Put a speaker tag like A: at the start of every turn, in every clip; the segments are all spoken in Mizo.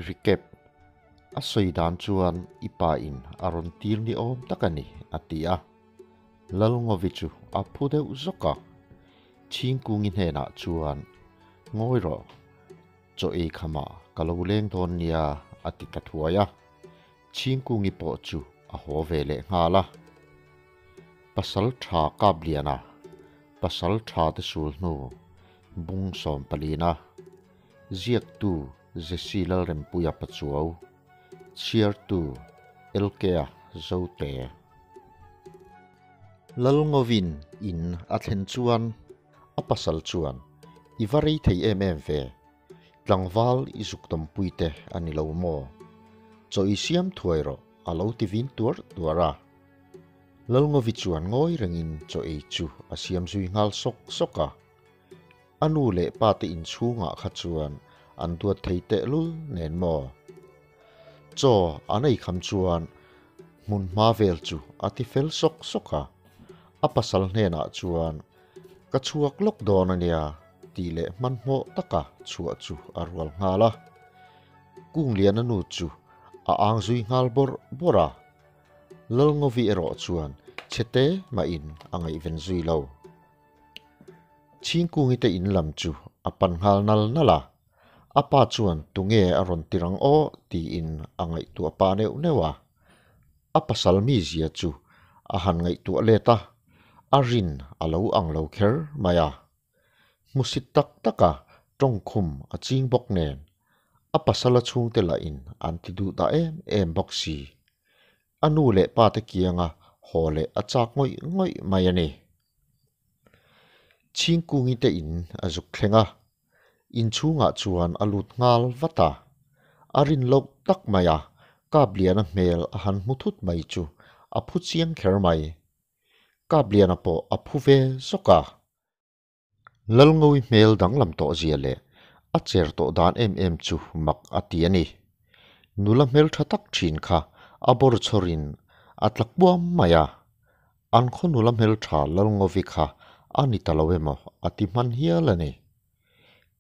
A: Recap, A sawi dan chuan i pa in a rawn tir ni awm tak a ni, a ti a. Lalngovi chu a phu deuh zawk a. Chhingkungi hnenah chuan, Ngawi rawh, chaw ei khamah ka lo leng dawn nia, a ti ta thuai a. Chhingkungi pawh chu a haw ve leh nghal a. Pasal tha Kapliana, pasal tha te sul hnu, bung sawmpalina, ziaktu Jesse Lalrempuia Pachuau, chhiartu LK-a Zote. Lalngovin in a thlen chuan a pasal chuan, I va rei thei em em ve, tlangval i zuk tawmpui te a ni lo maw? Chaw i siam thuai rawh a lo ti vin tuar tuar a. Lalngovi chuan ngawi rengin chaw ei chu a siam zui nghal sawk sawk a. A nu leh pa te inchhungah kha chuan an duat thei tehlul nen maw? Chaw an ei kham chuan hmun hma vel chu a ti fel sawk sawk a. A pasal hnenah chuan, Ka chhuak lawk dawn a nia, tih leh hmanhmawh taka chhuah chu a rual nghal a. Kungliana nu chu a ang zui nghal bawrh bawrh a. Lalngovi erawh chuan chhete mahin a ngaihven zui lo. Chhingkungi te in lam chu a pan nghal nal nal a, a pa chuan tunge a rawn tir ang aw tiin a ngaihtuah pah neuh neuh a. A pasal mizia chu a han ngaihtuah let a, a rin a lo ang lo kher mai a. Hmusit tak taka tawngkhum a ching bawk nen, a pasala chhungte lahin an ti duh ta em em bawk si. A nu leh pa te kianga haw leh a chak ngawih ngawih mai a ni. Chhingkungi te in a zuk thleng a, inchhungah chuan a lut nghal vat a. A rin loh tak mai a, Kapliana hmel a han hmu thut mai chu a phu chiang kher mai. Kapliana pawh a phu ve zawk a. Lalngovi hmel danglam tawh zia leh a cher tawh dan em em chu mak a ti a ni. Nula hmeltha tak thin kha a bawr chhawrin a tla kuam mai a. An khaw nula hmeltha Lalngovi kha a ni ta lo emaw a ti hman hial a ni.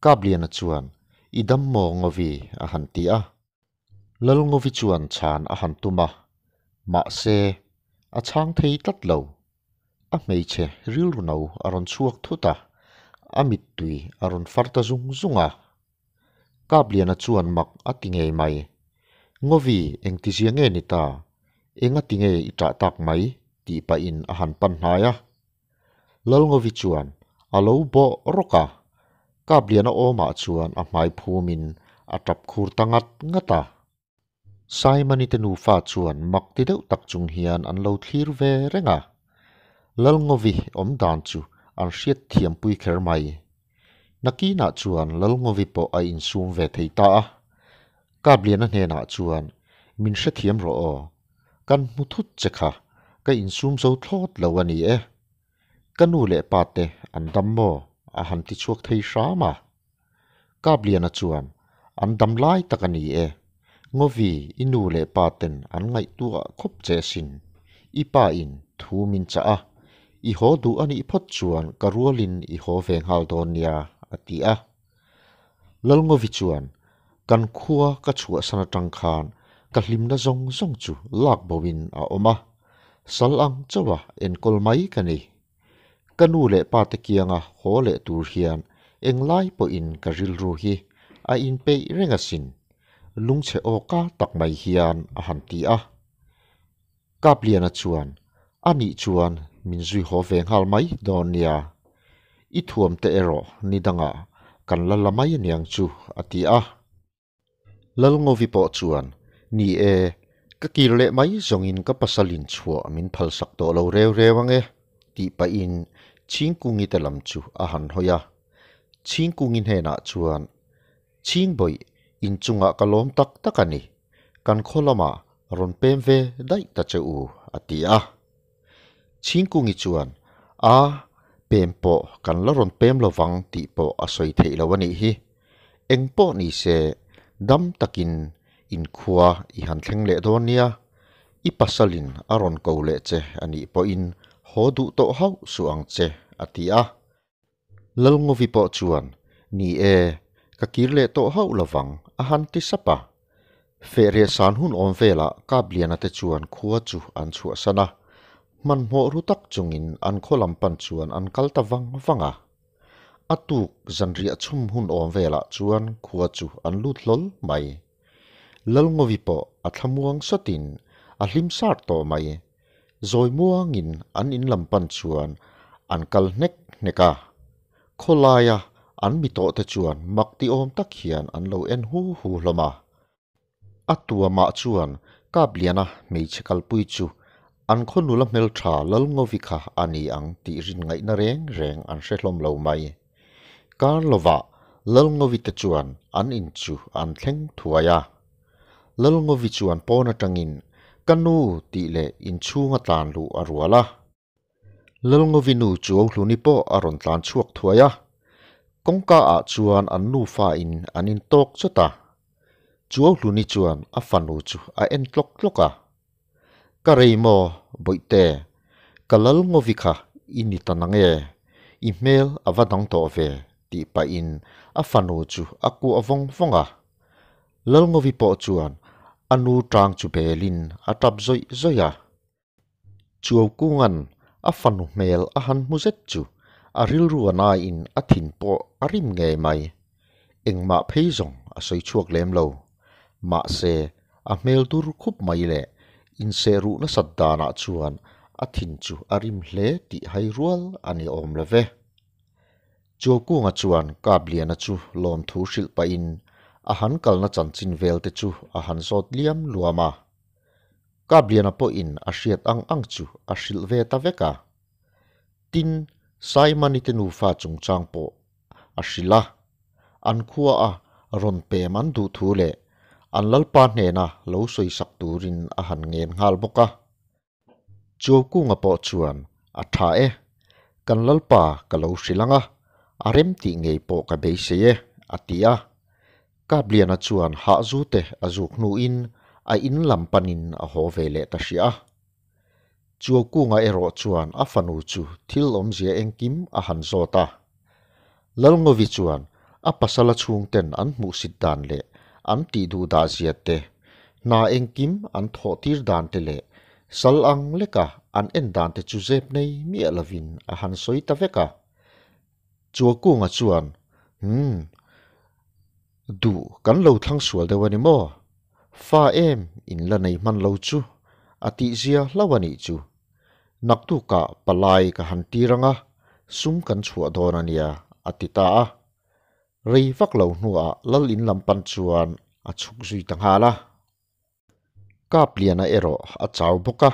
A: Kapliana chuan, I dam maw Ngovi? a han ti a. Lalngovi chuan chhan a han tum a, mahse, a chhang thei tlat lo. A hmeichhe rilru no a rawn chhuak thut a, a mittui a rawn far ta zung zung a. Kapliana chuan mak a ti ngei mai. Ngovi, engtizia nge ni ta? Enga ti nge i ṭah tak mai? tih pahin a han pan hnai a. Lalngovi chuan a lo bawh rawk a, Kapliana awmah chuan a hmai phumin a tap khur ta ngat ngat a. Saimani te nufa chuan mak ti deuh tak chung hian an lo thlir ve reng a. Lalngovi awm dan chu an hriat thiampui kher mai. Nakinah chuan Lalngovi pawh a insum ve thei ta a. Kapliana hnenah chuan, Min hrethiam rawh aw. Kan hmu thut che kha, ka insum zo thlawt lo a ni e. Ka nu leh pa te an dam maw? a han ti chhuak thei hram a. Kapliana chuan, An dam lai tak a ni e. Ngovi, i nu leh pa ten an ngaihtuah khawp che asin. I pa in thu min chah a, i haw duh a nih phawt chuan ka rualin i haw ve nghal dawn nia, a ti a. Lalngovi chuan, Kan khua ka chhuahsan atang khan ka hlimna zawng zawng chu lak boin a awm a, sal ang chauha enkawl mai ka ni. Ka nu leh pa te kianga haw leh tur hian englai pawhin ka rilru hi a inpeih reng asin, lungchhe awka tak mai hian a han ti a. Kapliana chuan, A nih chuan min zui haw ve nghal mai dawn nia. I thuam te erawh ni dangah kan la la mai aniang chu, a ti a. Lalngovi pawh chuan, Ni e, ka kir leh mai zawngin ka pasalin chhuah min phalsak tawh lo reu reu ang e, tih pahin Chhingkungi te lam chu a han hawi a. Chhingkungi hnenah chuan, Chhingbawih, inchungah ka lawm tak tak a ni. Kan khaw lamah rawn pem ve daih ta che u, a ti a. Chhingkungi chuan, A, pem pawh kan la rawn pem lo vang tih pawh a sawi theih lo a nih hi. Eng pawh ni se, dam takin inkhua i han thleng leh dawn nia. I pasalin a rawn ko leh che a nih pawhin haw duh tawh hauh suh ang che, a ti a. Lalngovi pawh chuan, Ni e, ka kir leh tawh hauh lovang, a han ti sap a. Fehreh san hun awm velah Kapliana te chuan khua chu an chhuahsan a, hmanhmawh ru tak chungin an khaw lam pan chuan an kal ta vang vang a. A tuk zanriah chhum hun awm velah chuan khua chu an lut hlawl mai. Lalngovi pawh a thlamuang sawtin a hlim sar tawh mai. Zawi muangin an in lam pan chuan an kal hnek hnek a. Khawlaia an mi tawh te chuan mak ti awm tak hian an lo en hu hu hlawm a. A tuamah chuan Kapliana hmeichhe kalpui chu an khaw nula hmeltha Lalngovi kha a ni ang tih rin ngaihna reng reng an hre hlawm lo mai. Kar lovah Lalngovi te chuan an in chu an thleng thuai a. Lalngovi chuan pawn atangin Ka nu tih leh inchhunga tlan luh a rual a. Lalngovi nu Chuauhluni pawh a rawn tlan chhuak thuai a, kawngka ah chuan an nufa in an in tawk chawt a. Chuauhluni chuan a fanu chu a en tlawk tlawk a, Ka rei maw Bawihte, ka Lalngovi kha i ni ta nang e, i hmel a va dang tawh ve tih pahin a fanu chu a kuah vawng vawng a. Lalngovi pawh chuan a nu tang chu belin a tap zawih zawih a. Chuaukunga'n a fanu hmel a han hmu zet chu a rilru a naiin a thin pawh a rim ngei mai. Engmah phei zawng a sawi chhuak lem lo. Mahse, a hmel dur khup mai leh insehruh nasat danah chuan a thin chu a rim hle tih hai rual a ni awm lo ve. Chuaukunga chuan Kapliana chu lawmthu hrilh pahin a han kalna chanchin velte chu a han zawt liam luam a. Kapliana pawhin a hriat ang ang chu a hrilh ve ta vek a. Tin, Saimani te nufa chungchang pawh a hrilh a, an khua a rawn pem an duh thu leh an lalpa hnena lo sawisak turin a han ngen nghal bawk a. Chuaukunga pawh chuan, A tha e, kan lalpa ka lo hrilh ang a, a rem tih ngei pawh ka beisei e, a ti a. Kapliana chuan hahzu te a zuk hnuin a in lam panin a haw ve leh ta hria a. Chuaukunga erawh chuan a fanu chu thil awmzia engkim a han zawt a. Lalngovi chuan a pasala chhungten an hmuhsit dan leh an tih duh dah zia te, hna engkim an thawh tir dan te leh sal ang leka an en dan te chu zep nei miah lovin a han sawi ta vek a. Chuakunga chuan, Umm, duh kan lo thlang sual deuh a ni maw? Fa em in la nei hman lo chu a tihzia hlauh a nih chu. Naktukah palai ka han tir ang a, sum kan chhuah dawn a nia, a ti ta a. Rei vak lo hnuah lal in lam pan chuan a chhuk zui ta nghal a. Kapliana erawh a chau bawk a,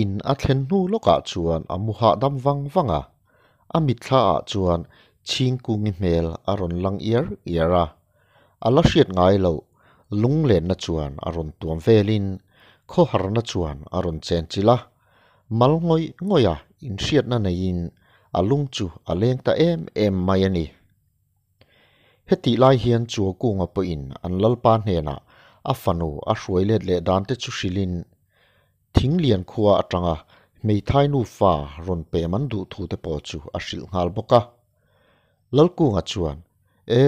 A: in a thlen hnu lawkah chuan a mu hahdam vang vang a. A mitthlaah chuan Chhingkungi hmel a rawn lang iar iar a. A la hriat ngai loh, lunglenna chuan a rawn tuam velin khawharna chuan a rawn chenchilh a, mal ngawih ngawih a inhriatna neiin a lung chu a leng ta em em mai a ni. Hetih lai hian Chuakunga pawhin an lalpa hnenah a fanu a hruai let leh dan te chu hrilhin Thinglian khua atanga hmeithai nufa rawn pem an duh thu te pawh chu a hrilh nghal bawk a. Lalkunga chuan, E,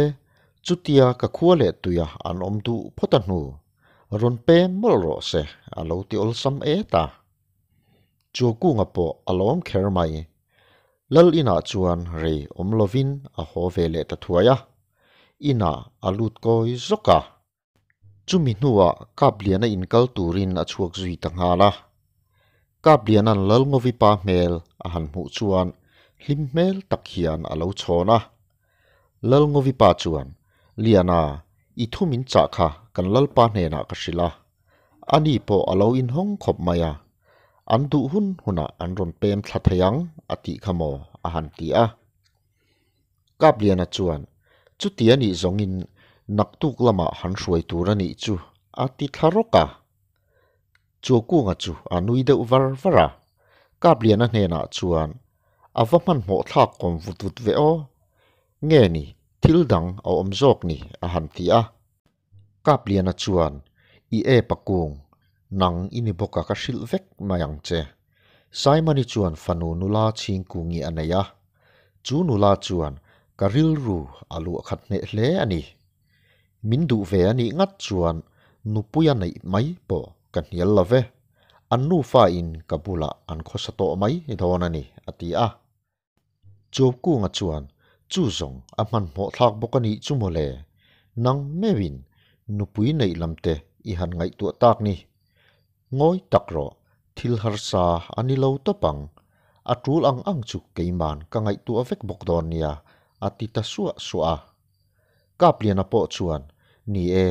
A: chutia ka khua leh tuia an awm duh phawt a hnu, rawn pem mawlh rawh se, a lo ti awlsam et a. Chuakunga pawh a lawm kher mai. Lal inah chuan rei awm lovin a haw ve leh ta thuai a, inah a lut kawi zawk a. Chumi hnuah Kapliana inkal turin a chhuak zui ta nghal a. Kapliana'n Lalngovi pa hmel a han hmuh chuan hlim hmel tak hian a lo chhawn a. Lalngovi pa chuan, Liana, i thu min chah kha kan Lalpa hnenah ka hrilh a. Ani pawh a lo inhawng khawp mai a. An duh hun hunah an rawn pem thla thei ang a tih kha maw a han ti a. Kapliana chuan, Chuti a nih zawngin naktuk lamah han hruai tur a nih chu a ti thla rawk a. Chuakunga chu a nui deuh var var a. Kapliana hnenah chuan, A va hmanhmawh thlak kawm vut vut ve aw. Nge ni, thil dang a awm zawk ni a han ti a. Kapliana chuan, I e Pakung, nang i ni bawk a ka hrilh vek mai ang che. Saimani chuan fanu nula Chhingkungi a nei a. Chu nula chuan ka rilru a luah khat hneh hle a ni. Min duh ve a nih ngat chuan Nupuia neih mai pawh ka hnial lo ve. An nufa in ka bulah an khawsa tawh mai dawn a ni, a ti a. Chuaukunga chuan, Chu zawng a hmanhmawh thlak bawk a nih chu maw le? Nang meuhin nupui neih lam te i han ngaihtuah tak ni. Ngawi tak rawh, thil harsa a ni lo tawp ang. A tul ang ang chu keiman ka ngaihtuah vek bawk dawn nia, a ti ta suah suah a. Kapliana pawh chuan, Ni e,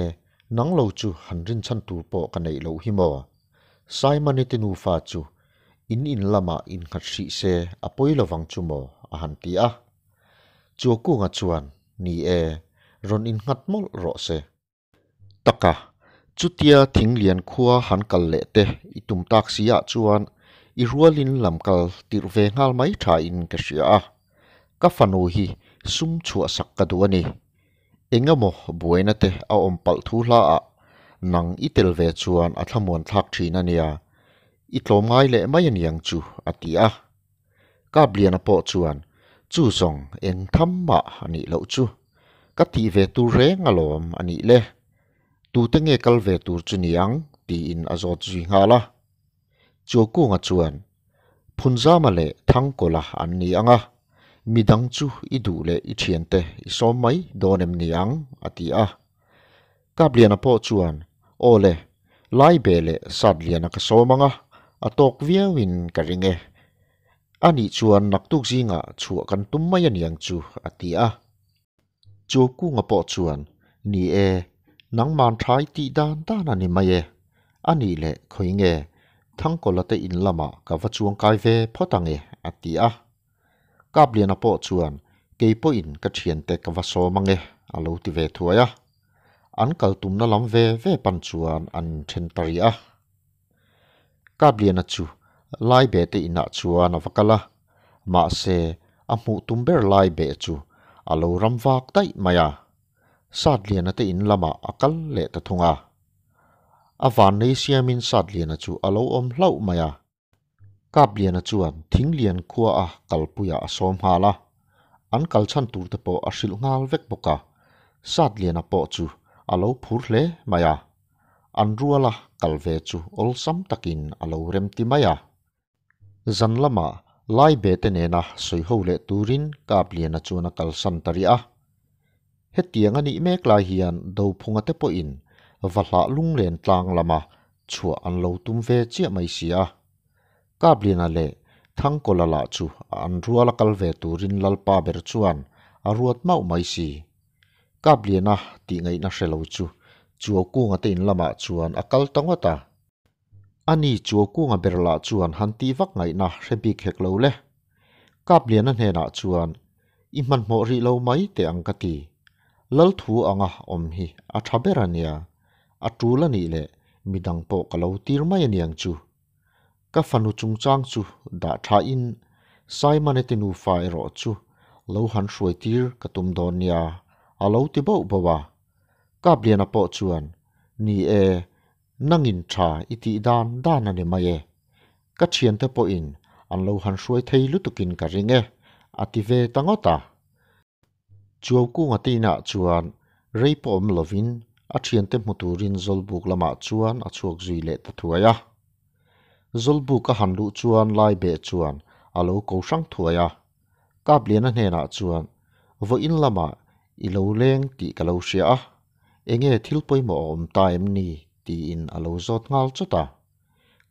A: nang lo chu han rinchhan tur pawh ka neih loh hi maw? Simon-i te nufa chu in in lamah innghat hrih se a pawi lovang chu maw? a han ti a. Chuakunga chuan, Ni e, rawn innghat mawlh rawh se. Taka, chutia thinglian khua han kal leh te i tum tak si ah chuan i rualin lam kal tirh ve nghal mai tha in ka hria a. Ka fanu hi sum chhuahsak ka duh a ni. Eng emaw buaina te a awm palh thu hla ah nang i tel ve chuan a thlamuan thlak thin a nia, i tlawm ngai leh mai a niang chu a ti a. Kapliana pawh chuan, Chu zawng eng tham mah a nih loh chu. Ka tih ve tur reng alawm a nih le. Tute nge kal ve tur chu ni ang? tiin a zawt zui nghal a. Chuakunga chuan, Phunzama leh Thangkawla an ni ang a, midang chu i duh leh i thiante i sawm mai dawn em ni ang? a ti a. Kapliana pawh chuan, Aw le, Laibe leh Satliana ka sawm ang a, a tawk viauin ka ring e. A nih chuan naktuk zingah chhuah kan tum mai a niang chu, a ti a. Chuakunga pawh chuan, Ni e, nangman thai tih dan dan a ni mai e. A nih leh khawi nge, Thangkawla te in lamah ka va chuangkai ve phawt ang e, a ti a. Kapliana pawh chuan, Kei pawhin ka thiante ka va sawm ang e, a lo ti ve thuai a. An kal tumna lam ve ve pan chuan an inthen ta rih a. Kapliana chu Laibe te inah chuan a va kal a, mahse a hmuh tum ber Laibe chu a lo ram vak daih mai a. Satliana te in lamah a kal leh ta thung a. A vannei siamin Satliana chu a lo awm hlauh mai a. Kapliana chuan Thinglian khua a kalpuiah a sawm nghal a, an kal chhan tur te pawh a hrilh nghal vek bawk a, Satliana pawh chu a lo phur hle mai a, an ruala kal ve chu awlsam takin a lo remti mai a. Zan lamah Laibe te nena sawi ho leh turin Kapliana chuan a kalsan ta rih a. Hetiang a nih mek lai hian Dophunga te pawhin va hlah lunglen tlang lama chhuah an lo tum ve chiah mai si a. Kapliana leh Thangkawla lah chu an ruala kal ve turin Lalpa ber chuan a ruat mauh mai si. Kapliana tih ngaihna hre lo chu Chuaukunga te in lamah chuan a kal ta ngawt a. Ani Chuaukunga ber lah chuan han tih vak ngaihna hre bik hek lo le. Kapliana hnenah chuan I hmanhmawh rih lo mai teh ang ka ti. Lal thu anga awm hi a tha ber a nia. A tul a nih leh midang pawh ka lo tir mai a niang chu. Ka fanu chungchang chu dah tha in Simon-a te nufa erawh chu lo han hruai tir ka tum dawn nia a lo ti bauh bauh a. Kapliana pawh chuan, Ni e, nangin tha i tih dan dan a ni mai e. Ka thiante pawhin an lo han hruai thei lutukin ka ring e, a ti ve ta ngawt a. Chuaukunga te inah chuan rei pawh awm lovin a thiante hmu turin Zawlbuk lamah chuan a chhuak zui leh ta thuai a. Zawlbuk a han luh chuan Laibeh chuan a lo ko hrang thuai a. Kapliana hnenah chuan, Vawiin lamah i lo leng tih ka lo hria a, enge thil pawimawh a awm ta em ni? tiin a lo zawt nghal chawt a.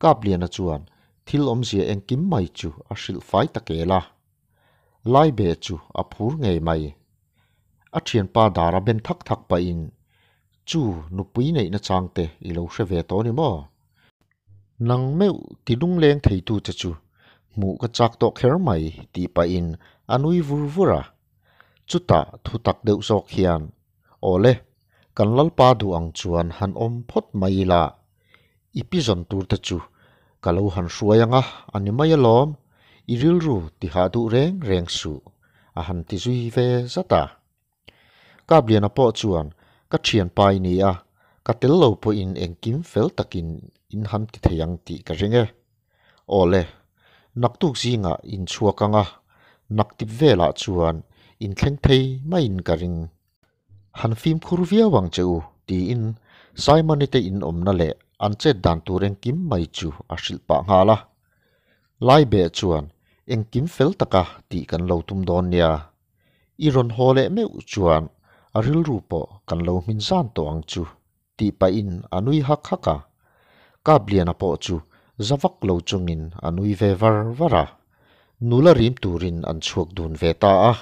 A: Kapliana chuan thil awmzia engkim mai chu a hrilh fai ta kel a. Laibe chu a phur ngei mai. A thianpa dar a ben thak thak pahin, Chu nupui neihna changte i lo hre ve tawh ni maw? Nang meuh ti lungleng theitu che chu hmuh ka chak tawh kher mai tih pahin a nui vur vur a. Chutah thu tak deuh zawk hian, Awle, kan Lalpa duh ang chuan han awm phawt mai ila, I pi zawn tur te chu ka lo han hruai ang a, a ni mai alawm, i rilru ti hah duh reng reng suh, a han ti zui ve zat a. Kapliana pawh chuan, Ka thianpa i ni a, ka tel lo pawhin engkim fel takin in han ti thei ang tih ka ring e. Aw le, naktuk zingah in chhuak ang a, naktip velah chuan in thleng thei maiin ka ring. Han fimkhur viau ang che u, tiin Simon-i te in awmna leh an chet dan tur engkim mai chu a hrilh pah nghal a. Laibeh chuan engkim fel taka tih kan lo tum dawn nia. I rawn haw leh meuh chuan a rilru pawh kan lo hmin zan tawh ang chu tih pahin a nui hak hak a. Kapliana pawh chu za vak lo chungin a nui ve var var a. Nula rim turin an chhuak dun ve ta a.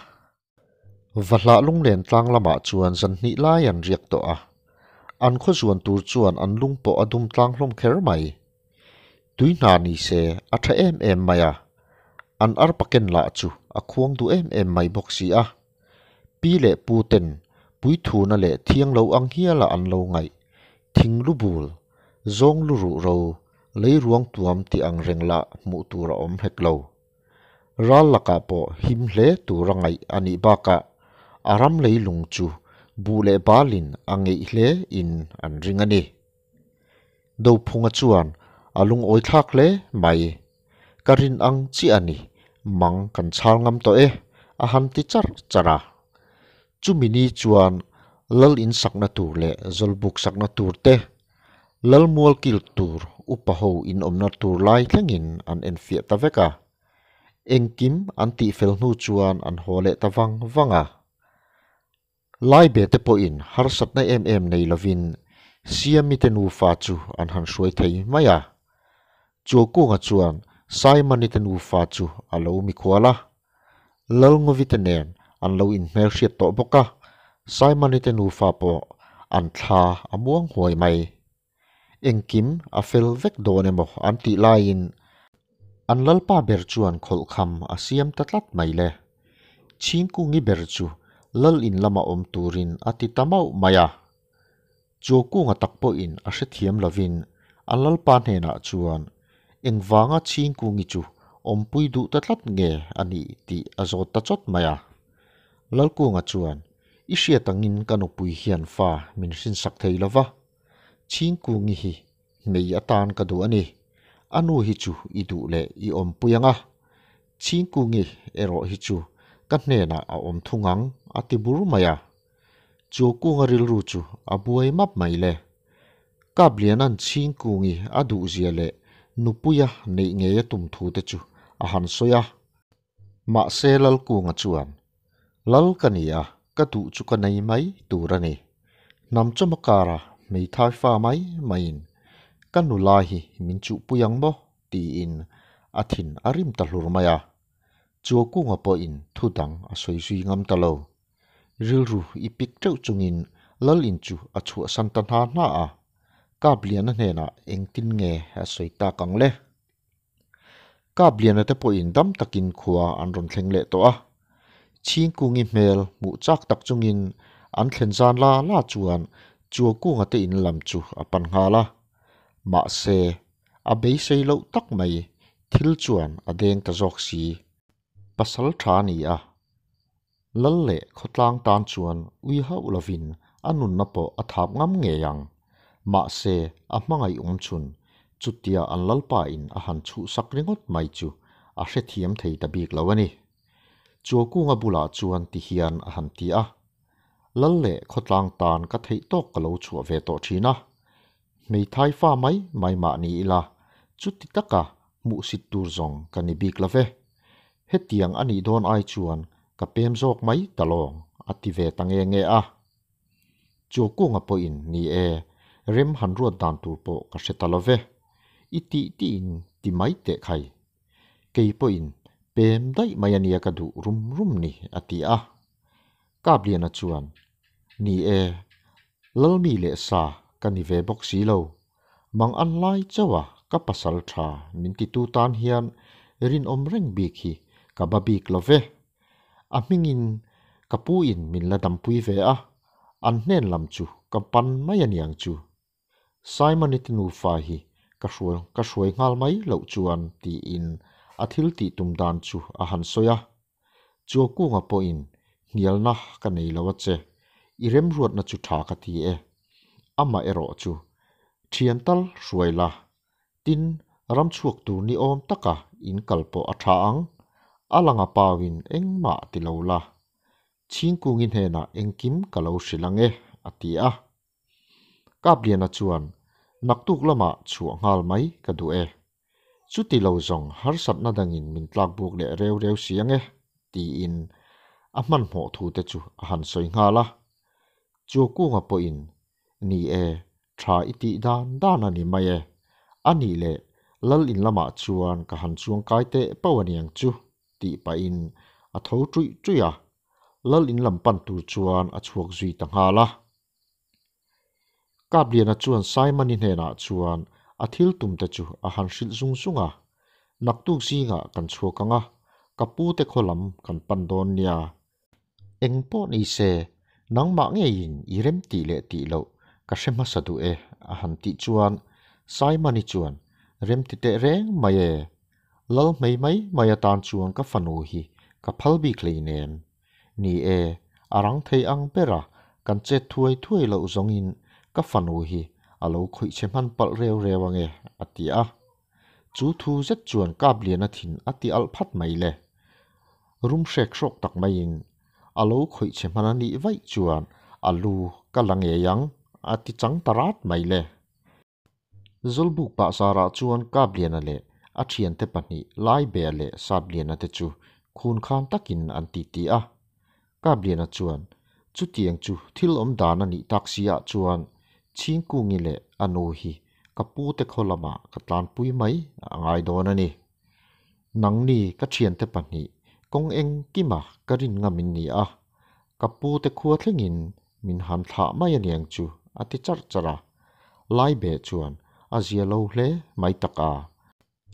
A: Vahlah lunglen tlang lamah chuan zan hnih lai an riak tawh a. An khaw zuan tur chuan an lung pawh a dum tlang hlawm kher mai. Tui hna ni se a tha em em mai a, an arpa ken lah chu a khuang duh em em mai bawk si a. Pi leh pu ten puithuna leh thiang lo ang hiala an lo ngaih, thing lu bul, zawng lu ruh ro, lei ruang tuam tih ang reng lah hmuh tur a awm hek lo. Ral lakah pawh him hle tura ngaih a nih bakah a ram leilung chu buh leh balin a ngeih hle in an ring a ni. Dophunga chuan a lungawi thlak hle mai. Ka rin ang chiah a ni, mang kan chhal ngam tawh e, a han ti char char a. Chumi ni chuan lal in sakna tur leh zawlbuk sakna tur te, lal mual kil tur upa ho in awmna tur lai thlengin an enfiah ta vek a. Engkim an tihfel hnu chuan an haw leh ta vang vang a. Laibe te pawhin harsatna em em nei lovin Siami te nufa chu an han hruai thei mai a. Chuakunga chuan Saimani te nufa chu a lo mikhual a. Lalngovi te nen an lo inhmelhriat tawh bawk a, Saimani te nufa pawh an thla a muang huai mai. Engkim a fel vek dawn emaw an tih laiin an lalpa ber chuan khawlhkham a siam ta tlat mai le. Chhingkungi ber chu lal in lama awm turin a ti ta mauh mai a. Chuakunga tak pawhin a hrethiam lovin an lalpa hnenah chuan engvanga Chhingkungi chu awmpui duh ta tlat nge a nih tih a zawt ta chawt mai a. Lalkunga chuan, I hriat angin ka nupui hian fa min hrinsak thei lova, Chhingkungi hi hmei atan ka duh a ni. A nu hi chu i duh leh i awmpui ang a. Chhingkungi erawh hi chu ka hnenah a awm thung ang, a ti bur mai a. Chuakunga rilru chu a buai map mai le. Kapliana'n Chhingkungi a duhzia leh nupuia neih ngei a tum thu te chu a han sawi a. Mahse Lalkunga chuan, Lal ka ni a, ka duh chu ka nei mai tur a ni. Hnam chawma kara hmeithai fa mai maiin ka nula hi min chuhpui ang maw? tiin a thin a rim ta hlur mai a. Chuakunga pawhin thu dang a sawi zui ngam ta lo. Rilru i pik teuh chungin Lal in chu a chhuahsan ta hna hna a. Kapliana hnenah engtin nge a sawi tak ang le? Kapliana te pawhin dam takin khua an rawn thleng leh tawh a. Chhingkungi hmel hmuh chak tak chungin an thlen zan la la chuan Chuakunga te in lam chu a pan nghal a. Mahse, a beisei loh tak mai thil chuan a deng ta zawk si. Pasal tha a ni a, Lal leh khawtlang tan chuan ui hauh lovin a nunna pawh a thap ngam ngei ang. Mahse, a hmangaih awm chhun, chutia an lalpa in a han chhuhsak ringawt mai chu a hrethiam thei ta bik lo a ni. Chuakunga bulah chuan ti hian a han ti a, Lal leh khawtlang tan ka theih tawk ka lo chhuah ve tawh thin a. Hmeithai fa mai mai mah ni ila, chuti taka hmuhsit tur zawng ka ni bik lo ve. Hetiang a nih dawn ai chuan ka pem zawk mai ta lawng, a ti ve ta nge nge a. Chuakunga pawhin ni e, rem han ruat dan tur pawh ka hre ta lo ve. I tih tiin ti mai teh khai. Kei pawhin pem daih mai a nia ka duh rum rum ni, a ti a. Kapliana chuan, Ni e, Lalmi leh sa ka ni ve bawk si lo. Mang an lai chauh a ka pasal tha min titu tan hian rinawm reng bik hi ka ba bik lo ve. A hmingin ka pu in min la dampui ve a, an hnen lam chu ka pan mai a niang chu. Simon-i te nufa hi ka hruai ka hruai nghal mai loh chuan tiin a thil tih tum dan chu a han sawi a. Chuakunga pawhin hnialna ka nei lo a che, i remruatna chu tha ka ti e. Amah erawh chu thian tal hruai la, tin ram chhuak tur ni awm taka in kal pawh a tha ang, a langa pauin engmah ti lo la. Chhingkungi hnenah engkim ka lo hrilh ang e, a ti a. Kapliana chuan, Naktuk lamah chhuah nghal mai ka duh e. Chuti lo zawng harsatna dangin min tlakbuk leh reu reu si ang e, tiin a hmanhmawh thu te chu a han sawi nghal a. Chuakunga pawhin, Ni e, tha i tih dan dan a ni mai e. A nih leh Lal in lamah chuan ka han chuang kai teh pauh a niang chu, tih pahin a tho ṭuih ṭuih a. Lal in lam pan tur chuan a chhuak zui ta nghal a. Kapliana chuan Simon-i hnenah chuan a thil tum te chu a han hrilh zung zung a, Naktuk zingah kan chhuak ang a, ka pu te khaw lam kan pan dawn nia. Eng pawh ni se, nangmah ngeiin i rem tih leh tih loh ka hre hmasa duh e a han tih chuan Simon-i chuan rem ti teh reng mai e. Lal hmei mai mai atan chuan ka fanu hi ka phal bik hleinem. Ni e, a rang thei ang ber a, kan chet thuai thuai loh zawngin ka fanu hi a lo khawih chhe hman palh reu reu ange, a ti a. Chu thu zet chuan Kapliana thin a ti alh phat mai le. Rum hrek hrawk tak maiin a lo khawih chhe hman a nih vaih chuan a lu ka la ngei ang, a ti chang ta rat mai le. Zawlbuk pahzarah chuan Kapliana leh a thiante pahnih Laibea leh Satliana te chu khun khan takin an titi a. Kapliana chuan chutiang chu thil awm dan a nih tak si ah chuan Chhingkungi leh a nu hi ka pu te khaw lamah ka tlanpui mai a ngai dawn a ni. Nangni ka thiante pahnih kawng engkima ka rin ngam in ni a, ka pu te khua thlengin min han thlah mai a niang chu a ti charh charh a. Laibeh chuan a zia lo hle mai tak a.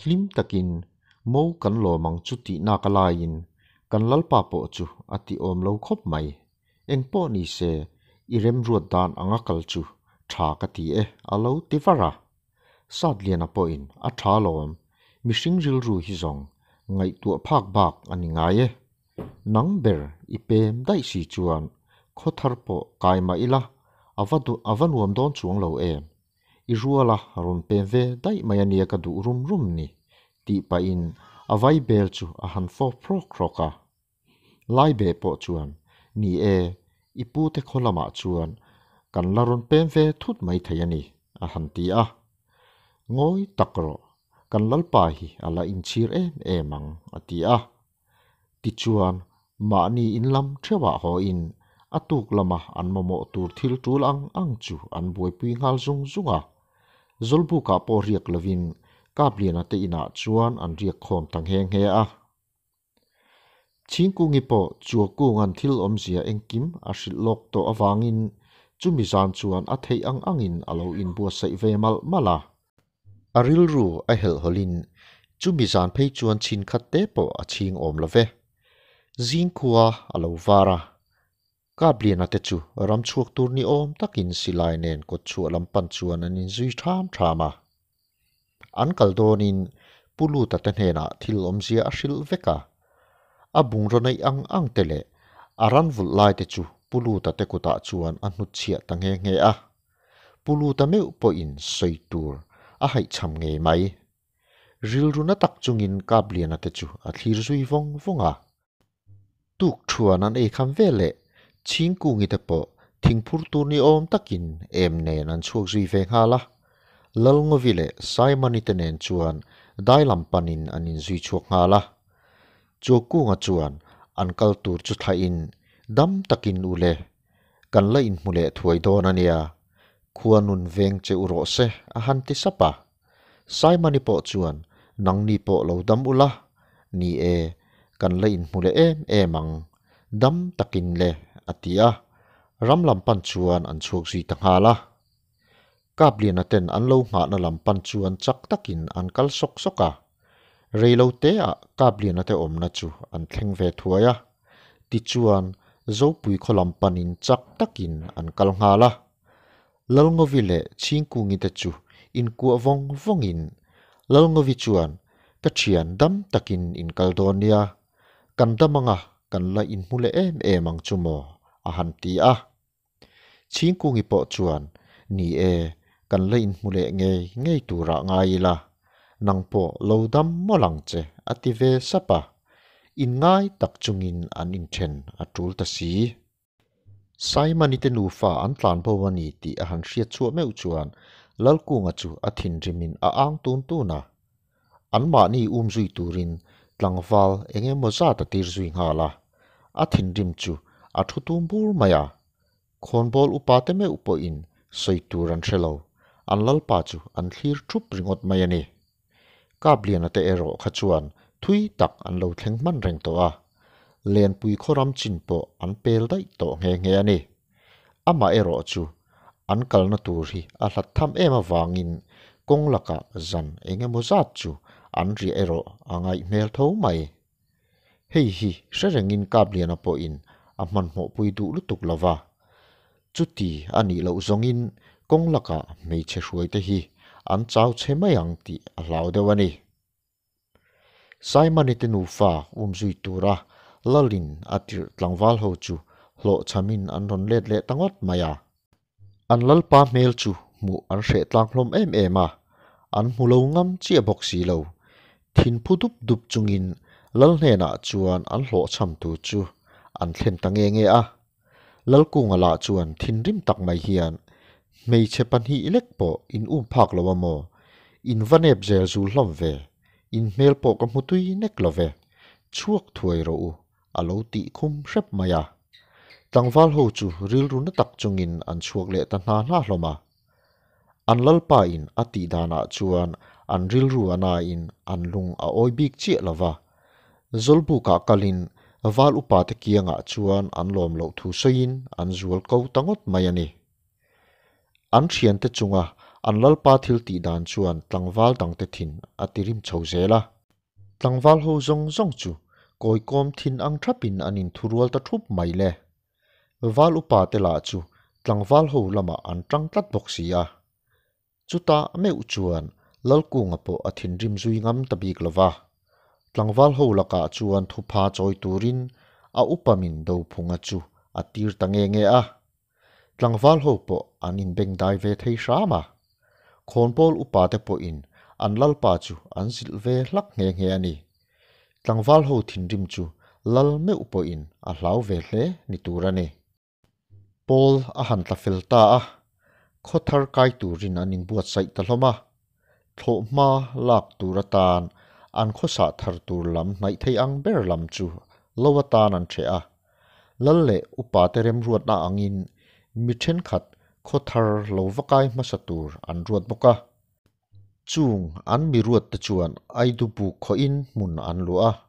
A: Hlim takin mo kan lawm ang chu tih nak a laiin kan lalpa pawh chu a ti awm lo khawp mai. Engpawh ni se i remruat dan anga kal chu tha ka ti e a lo ti var a. Satliana pawhin a tha lawm, mihring rilru hi zawng ngaihtuah phak bak a ni ngai e. Nang ber i pem daih si chuan khaw thar pawh kai mah ila a va a va nuam dawn chuang lo em. I ruala rawn pem ve daih mai ania ka duh rum rum ni, tih pahin a vai bel chu a han fawp hrawk hrawk a. Laibeh pawh chuan, Ni e, i pute khaw lamah chuan kan la rawn pem ve thut mai thei a ni, a han ti a. Ngawi tak rawh, kan lalpa hi a la inchhir em em ang, a ti a. Tichuan, mahni in lam theuhah hawiin a tuk lama an mamawh tur thil tul ang ang chu an buaipui nghal zung zung a. Zawlbukah pawh riak lovin Kapliana te inah chuan an riak khawm ta nghe nghe a. Chhingkungi pawh Chuakunga'n thil awmzia engkim a hrilh lawk tawh avangin chumi zan chuan a theih ang angin a lo inbuatsaih ve malh malh a. A rilru a helhhawlhin chumi zan phei chuan chhin khat te pawh a chhing awm lo ve. Zingkhua a lo var a, Kapliana te chu ram chhuak tur ni awm takin silai nen kawt chhuah lam pan chuan an inzui ṭham ṭham a. An kal dawnin Pu Luta te hnenah thil awmzia a hrilh vek a. A bungraw neih ang ang te leh a ran vulh lai te chu Pu Luta te kutah chuan a hnutchhiah ta nghe nghe a. Pu Luta meuh pawhin sawi tur a haihchham ngei mai. Rilru na tak chungin Kapliana te chu a thlir zui vawng vawng a. Tuk thuan an ei kham vel leh Chhingkungi te pawh thingphur tur ni awm takin em nen an chhuak zui ve nghal a. Lalngovi leh Saimani te nen chuan dai lam panin an inzui chhuak nghal a. Chuakunga chuan an kal tur chu thlahin dam takin u le, kan la inhmu leh thuai dawn a nia, khua nun veng che u rawh se a han ti sap a. Saimani pawh chuan nangni pawh lo dam ula, ni e, kan la inhmu leh em em ang, dam takin le, a ti a. Ram lam pan chuan an chhuak zui ta nghal a. Kapliana ten an lo nghahna lam pan chuan chak takin an kal sawk sawk a. Reilo teah Kapliana te awmna chu an thleng ve thuai a. Tichuan, Zopui khaw lam panin chak takin an kal nghal a. Lalngovi leh Chhingkungi te chu inkuah vawng vawngin Lalngovi chuan, Ka thian dam takin in kal dawn nia, kan dam anga kan la inhmu leh em em ang chu maw? a han ti a. Chhingkungi pawh chuan, Ni e, kan la inhmu leh ngei ngei turah ngai ila, nang pawh lo dam mawlh ang che a ti ve sap a. Inngai tak chungin an inthen a tul ta si. Simon-i te nufa an tlan bo a ni tih a han hriat chhuah meuh chuan Lalkunga chu a thinrimin a ang tun tun a. Anmahni um zui turin tlangval eng emaw zat a tir zui nghal a, a thinrim chu a thu tum bur mai a. Khawnbawl upa te meuh pawhin sawi tur an hre lo, an lalpa chu an thlir thup ringawt mai a ni. Kapliana te erawh kha chuan thui tak an lo thleng hman reng tawh a, Lenpui khawram chin pawh an pel daih tawh nghe nghe a ni. Amah erawh chu an kalna tur hi a hlat tham em avangin kawng lakah zan eng emaw zat chu an riah erawh a ngaih hmel tho mai. Hei hi hre rengin Kapliana pawhin a hmanhmawhpui duh lutuk lo va. Chuti a nih loh zawngin kawng lakah hmeichhe hruaite hi an chau chhe mai ang tih a hlau deuh a ni. Simon-i te nufa umzui tura Lalin a tirh tlangval ho chu hlawhchhamin an rawn let leh ta ngawt mai a. An lalpa hmel chu hmuh an hreh tlang hlawm em em a, an hmu lo ngam chiah bawk si lo. Thin phu dup dup chungin Lal hnenah chuan an hlawhchham tur chu an thlen ta nge nge a. Lalkunga lah chuan thinrim tak mai hian, Hmeichhe pahnih lek pawh in um phak lo a maw? In va nep zel zul hlawm ve, in hmel pawh ka hmu tui nek lo ve, chhuak thuai rawh u, a lo tih khum hrep mai a. Tlangval ho chu rilru na tak chungin an chhuak leh ta hna hna hlawm a. An lalpa in a tih danah chuan an rilru a nain an lung a awi bik chiah lo va. Zawlbukah kalin val upa te kiangah chuan an lawm loh thu sawiin an zual ko ta ngawt mai a ni. An thiante chunga an lalpa thil tih dan chuan tlangval dangte thin a ti rim chho zel a. Tlangval ho zawng zawng chu kawikawm thin ang thapin an inthurual ta thup mai le. Val upa te lah chu tlangval ho lamah an tang tlat bawk si a. Chutah meuh chuan Lalkunga pawh a thinrim zui ngam ta bik lo va. Tlangval ho lakah chuan thupha chawi turin a upa min Dophunga chu a tir ta nge nge a. Tlangval ho pawh an inbengdai ve thei hram a. Khawnpawl upa te pawhin an lalpa chu an zilh ve hlak nghe nghe a ni. Tlangval ho thinrim chu lal meuh pawhin a hlau ve hle ni tur a ni. Pawl a han tla fel ta a, khaw thar kai turin an inbuatsaih ta hlawm a. Thlawhhma lak tur atan an khawsah thar tur lam hnaih thei ang ber lam chu lo atan an ṭheh a. Lal leh upate remruatna angin mi ṭhenkhat khaw thar lo va kai hmasa tur an ruat bawk a. Chung an mi ruatte chuan Aidu buk khawhin hmun an luah a.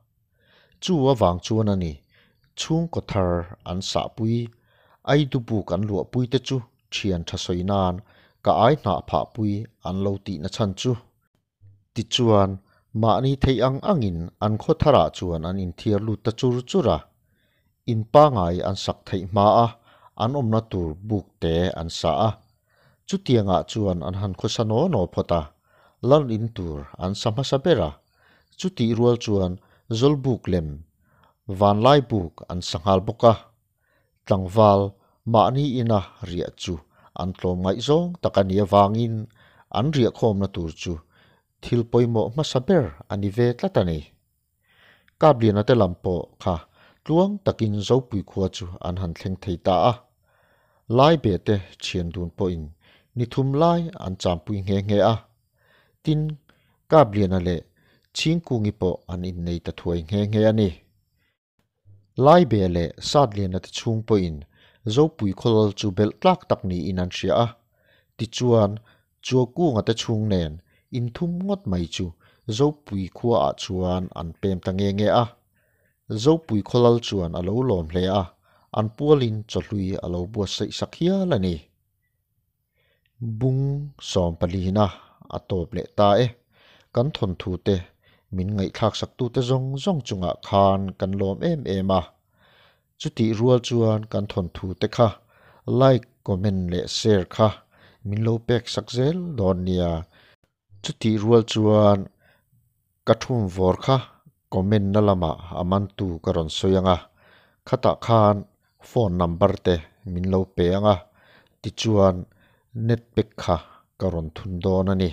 A: Chu avang chuan a ni, chhungkaw thar an sahpui, Aidu buk an luahpuite chu thian tha sawi nan ka ai hnah phahpui an lo tihna chhan chu. Tichuan, mahni theih ang angin an khaw tharah chuan an inthiar lut ta chur chur a. In pangai an sak theih hma a, an awmna tur buk te an sa a. Chutiangah chuan an han khawsa naw naw phawt a, lal in tur an sa hmasa ber a. Chutih rual chuan Zawlbuk lem, Vanlai buk an sa nghal bawk a. Tlangval mahni ina riah chu an tlawm ngaihzawng tak a nih avangin an riahkhawmna tur chu thil pawimawh hmasa ber a ni ve tlat a ni. Kapliana te lam pawh kha tluang takin Zopui khua chu an han thleng thei ta a. Lai be te thian dun pawhin ni thum lai an champui nghe nghe a. Tin, Kapliana leh Chhingkungi pawh an innei ta thuai nghe nghe a ni. Laibe leh Satliana te chhung pawhin Zopui khawlal chu belh tlak tak niin an hria a, tichuan Chuakunga te chhung nen inthum ngawt mai chu Zopui khuaah chuan an pem ta nge nge a. Zopui khawlal chuan a lo lawm hle a, an pualin chawhlui a lo buatsaih sak hial a ni. Bung sawmpalina a tawp leh ta e. Kan thawnthu te min ngaihthlak saktute zawng zawng chungah khan kan lawm em em a. Chutih rual chuan kan thawnthu te kha like, comment leh share kha min lo pek sak zel dawn nia. Chutih rual chuan ka thumvawr kha comment na lamah a mantu ka rawn sawi ang a, khatah khan phone number te min lo pe ang a, tichuan net pack kha ka rawn thun dawn a ni.